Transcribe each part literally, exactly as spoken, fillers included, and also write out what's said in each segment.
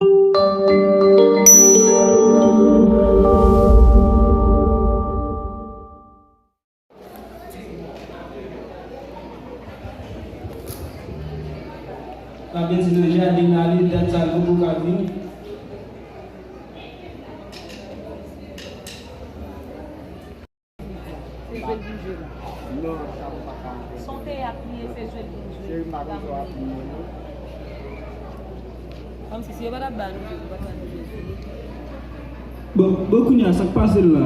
Sa vle di nan jaden la, li dat sa l poko ka vini. Se jwe l vin jwe la. Non, sa m pa ka antre. Se yon teyat li ye, se jwe l vin jwe. Cheri, m pa konn sa w ap di non. Kòmsi si yo pa t ap ba nou jwe, nou pa t ap jwe. Bon, bon, kounye a, sa k pase l la?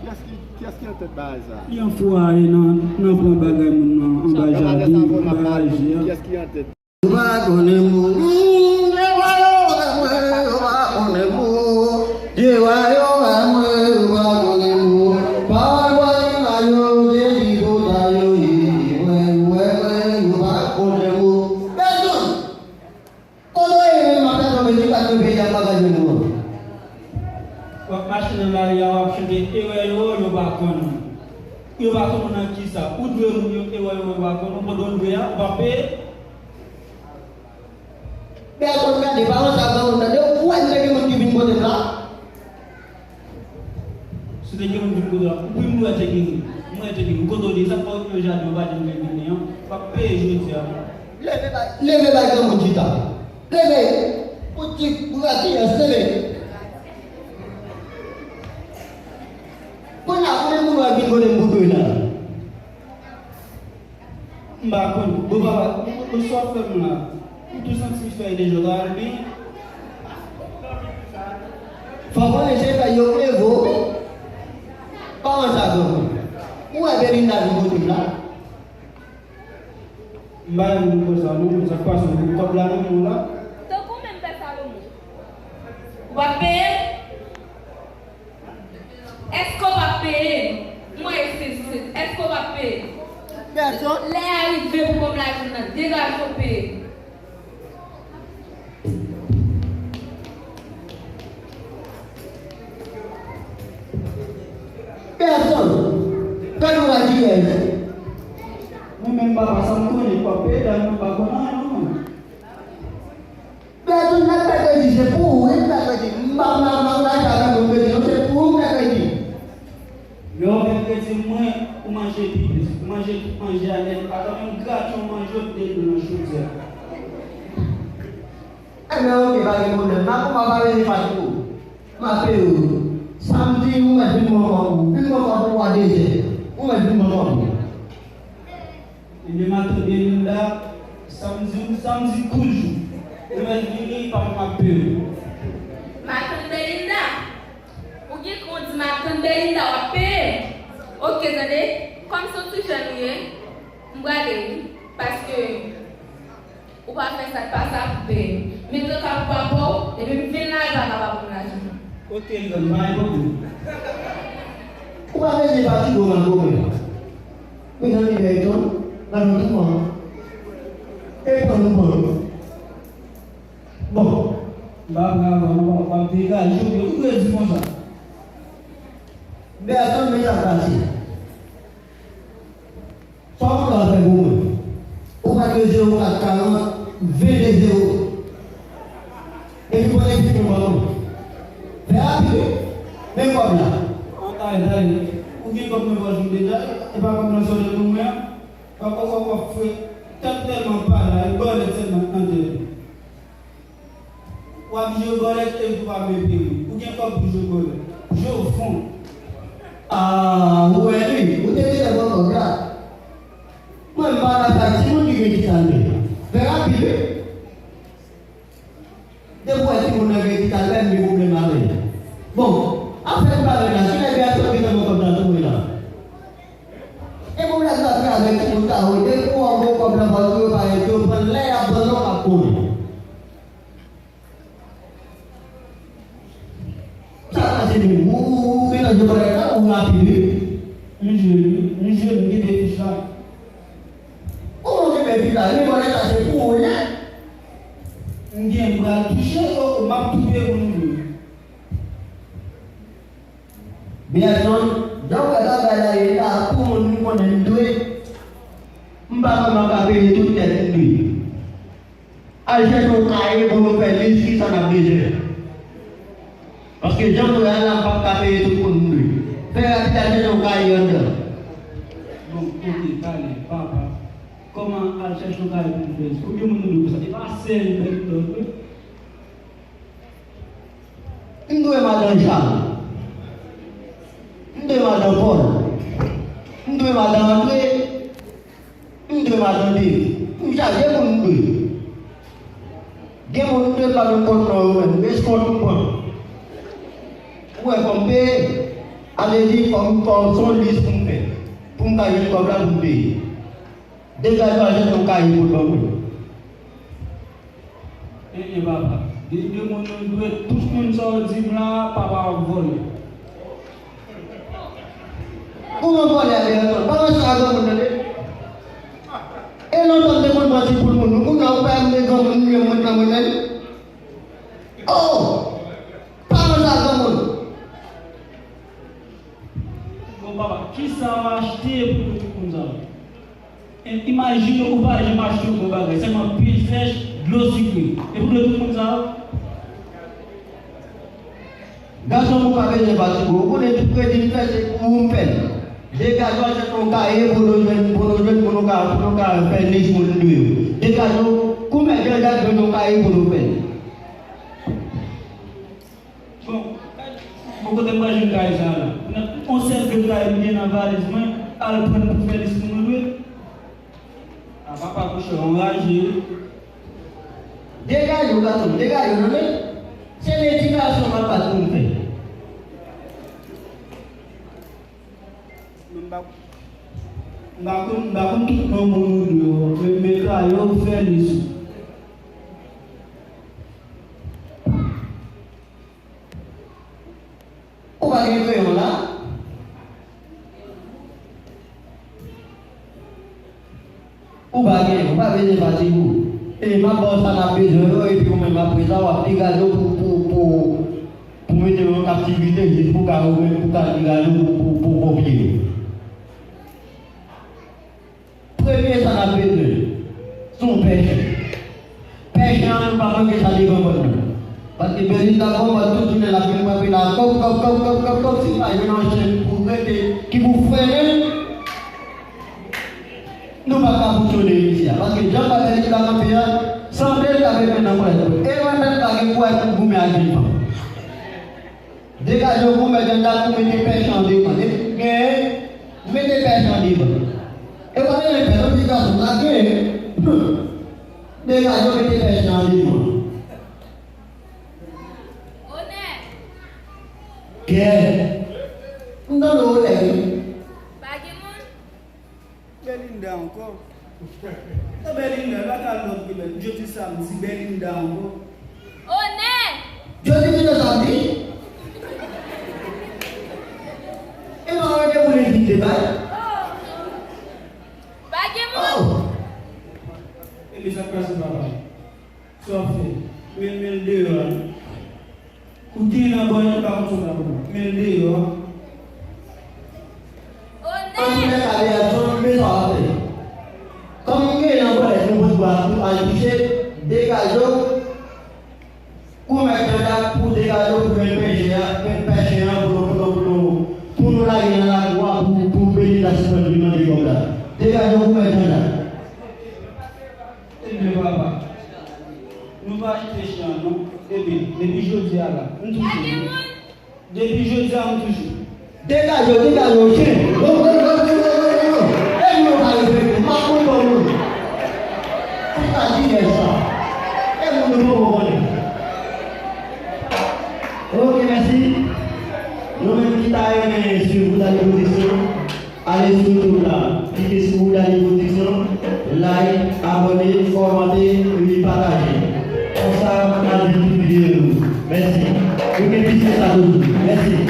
Kiyès ki, kiyès ki antèt bagay sa? Li anfouraye nan, nan pran bagay moun nan anba jaden, anba je a. Kiyès ki antèt? Yo pa konnen mo. Yo pa konnen mo. Yo pa konnen mo. Pawòl bwa yo, yo pa konnen mo. Pèsonn. Kote w ye menm, m ap tann w, men se pa nan peyi a m pa ka jwenn ou an. W ap mache nan lari a, w ap chante, erè yo, yo pa konn ou. Yo pa konn ou nan kisa? Ou dwe moun yo, erè yo, yo pa konn ou, pandan w dwe a, ou p ap peye? Bèl moun gade, pa wè sa granmoun nan, de ou wè m te gen moun ki vin kote m la? Si te gen moun vin kote w, ou pi m wè te gen moun. M wè te gen moun. Kote w ye? Sa k fè w nan jaden w pa janm vin vini an? W ap peye jodi a. Leve bay, leve bay granmoun chita. Leve! Pou ti, pou la ti yès, leve! Kounye a, konbyen moun w ap vin kote m pou dwe la? M pa konn. Bon, papa, ou, ou, sa w ap fè m la? Ou tou santi m fè dezòd a, wi. Fò konnen se fè yo leve w. Kòman sa, granmoun? Ou wè Belinda vin kote m la? M pa renmen moun konsa, non, men sa k pase, ou kòb la nan men w la. Tankou menm pè Salomon. Ou p ap peye? Èske w p ap peye? Mwen sezi, sezi. Èske w p ap peye? Pèsonn. Lè a rive pou kòb la jwenn nan, degaje w peye. Pèsonn. Gade w a kiyès. Mwen menm papa, sa m konnen, w ap peye, dam nan pa konn anyen, non. Pèsonn, mèkredi, se pou ou, wi, mèkredi. M pa, m pa, m pa, m pa ka fè mèkredi, non, se pou ou, mèkredi. Lè w mèkredi, mwen, ou manje pi plis. Ou manje tout manje a nèt. Atann menm gratin w manje, w te dlo nan chodyè. Enben, oke, pa gen pwoblèm. M a konpa pa vini fache pou ou. M a peye w. Samdi, ou mèt vin pran kòb ou. Vin pran kòb ou a dezè. Ou mèt vin pran kòb ou. Ebyen, matant Belinda, sa m di w, sa m di kout jou. Ou mèt vini, pa m ap peye w. Matant Belinda, ou gen kont di matant Belinda, w ap peye. Oke, tande, kòm se yon ti jèn ou ye, m prale wi, paske ou pa fè sa k pa sa pou peye. Men tanta pou papa w, epi m vin la, li pa ka ba pou m lajan. Oke, grann, pa enpòte. Ou pa bezwen pati bon nan kòmè. Mezanmi, Berton, gade yon ti kòman. E pran nou pran nou. Bon. M pa pran avan, non, w ap degaje w, ou dwe di konsa. Berton, men sa k pase. Sa w konn fè pou mwen? Ou pa dwe zewo kat karant, vennde zewo. Epi pran epi pou mwen. Fè rapid wi. Men kòb la. Taye, taye. Ou gen kòb nan pòch ou deja, e pa kòb nan sòti nan men an. Papa w ap fè tèt tèlman pa la, e bòlèt sèlman nan tèt ou. W ap jwe bòlèt epi w pa vle peye. Ou gen kòb pou jwe bòlèt. Jwe w fon. Ah, ou wè wi, ou te gentan pran kòb la. Mwen, m pa nan sa timoun ki gen ti talè. Fè rapid wi. Depi w wè timoun nan gen ti talè, m gen pwoblèm avè l. Bon, afè m pa vle la, si nèg la sot gentan pran kòb la tou mwen la. E pwoblèm nan se avèk timoun sa yo, depi w wè w gen kòb nan pòch ou, yo pa ret, yo pran lè y ap pran nan w p ap konnen. Sa pase menm, ou, ou, ou gentan jwe bòlèt la, ou rapid wi. M jwe l wi, m jwe l, m kite fich la. Ou, ou kite fich la, men bòlèt la se pou ou l ye. M gen m pral touche, o, m ap touye pou nou jwe. Berton, jan w wè bagay la ye la, pou moun m konnen m dwe, m pa kwè m ap ka peye tout tèt m dwe. Al chèche yon kaye pou nou fè lis kisa n ap bezwen. Paske jan nou ye a la, m p ap ka peye tout moun m dwe. Fè rapid, al chèche yon kaye anndan. Bon, ok, talè, papa. Kòman al chèche yon kaye pou m fè lis? Konbyen moun nou dwe pou sa? E pa sèl Bèlitò vre? M dwe madan Chal. M dwe madan Pòl. M dwe madan Andre. M dwe madan Dave. M chaje moun m dwe. Gen moun m dwe pa menm konn non yo menm. Eskont m pran. Ou wè fò m peye. A vle di fò m, fò m se yon lis pou m fè. Pou m ka jwenn kòb la pou m peye. Degaje w al chèche yon kaye pou l ban mwen. E, e papa, de, de moun nou dwe, tout moun sa w di m la, papa w ap vòlè. Kòman vòlè a dèyè tòn? Pa ranse a granmoun tande. E lontan m te konn pran ti poul moun, nou kounye a ou pa menm granmoun, nou menm mwen nan mwen menm. Oh! Pa ranse a granmoun. Bon papa, kisa w achte pou tout moun sa yo? E, imajine w pa janm achte yon bon bagay, sèlman pen sèch, dlo sikre. E pou dlo tout moun sa yo? Gason, ou pa bezwen fatige w. Ou konnen tout kredi m fè, se pou ou m fè l. Degaje w al chèche yon kaye pou nou jwenn, pou nou jwenn, pou nou ka, pou nou ka fè lis moun nou yo. Degaje w, koumen Janja jwenn yon kaye pou nou fè l. Bon, bon, kote m pral jwenn kaye sa a la? Pou nan yon sèl grenn kaye m gen nan valiz mwen, al pran pou fè lis pou nou dwe. A papa, monchè, w anraje wi. Degaje w, gason m, degaje w, tande. Se ledikasyon m ap bat pou m fè. M pa, m pa konn, m pa konn tout non moun ou dwe yo, men, men kaye w fè lis ou. Ou pa gen kreyon la? Ou pa gen, ou pa bezwen fatige w. E m ap ba w sa n ap bezwen yo, epi ou menm apre sa, w ap degaje w pou, pou, pou, pou mete yo an kaptivite, jis pou ka ou menm, pou ka degaje w pou, pou, pou, pou kopye yo. Premye sa n ap bezwen, se yon pèch. Pèch lan, nou pa manke sa devan pòt lan. Paske Belinda gon bat tout jounen l ap vin frape la, kòk, kòk, kòk, kòk, kòk, kòk, si l pa jwenn yon chenn pou rete, ki pou frennen l, nou p ap ka fonksyone isi a. Paske jan bagay la kanpe a, sanble l ta vle pran nan pòlèt. E mwen menm pa gen kouraj pou m goumen ak jèn fanm. Degaje w pou mèt anndan pou mete pèch lan devan. Depi w genyen, mete pèch lan devan. E pa genyen pèch, yon ti gason la genyen. Degaje w mete pèch lan devan. Onè! Kè! M tande onè wi. Pa gen moun? Belinda ankò. Nan Belinda, l pa ka lòt ki lè. Jodi samdi, Belinda ankò. Onè! Jodi ki te samdi? E pa wè ke pou l envite bay? Pa gen moun. Oh! Epi sa k pase papa? Sa w ap fè? Men, men l deyò a. Ou te nan bòl, li pa konn sa w t ap fè. Men l deyò a. Antoulèka, Leyazon, men sa w ap fè. Kòm m genyen yon bòlèt, nou pote bwa pou al touche, degaje w, ou mèt Janda pou degaje w pou jwenn pèch lan, jwenn pèch lan pou nou, pou nou, pou nou, pou nou lage nan lakou a pou, pou Belinda sispann vin mande kòb la. Degaje w pou mèt Janda. Ebyen papa, nou pa achte chen an non. Ebyen, depi jodi a la, m touche nou. Depi jodi a, m touche. Degaje w, degaje w, chen. Non, non, non. E moun yo pa respekte, m pa konn bon moun. Pou sa di lè sa. E moun yo poko konnen. Ok, mèsi. Nou menm ki ta renmen swiv Bouda de Pwodiksyon, ale sou YouTube la, klike sou Bouda de Pwodiksyon, like, abòne, kòmante, epi pataje. Konsa, n a jwenn tout videyo nou. Mèsi. Ou gen plis ke sa toujou. Mèsi.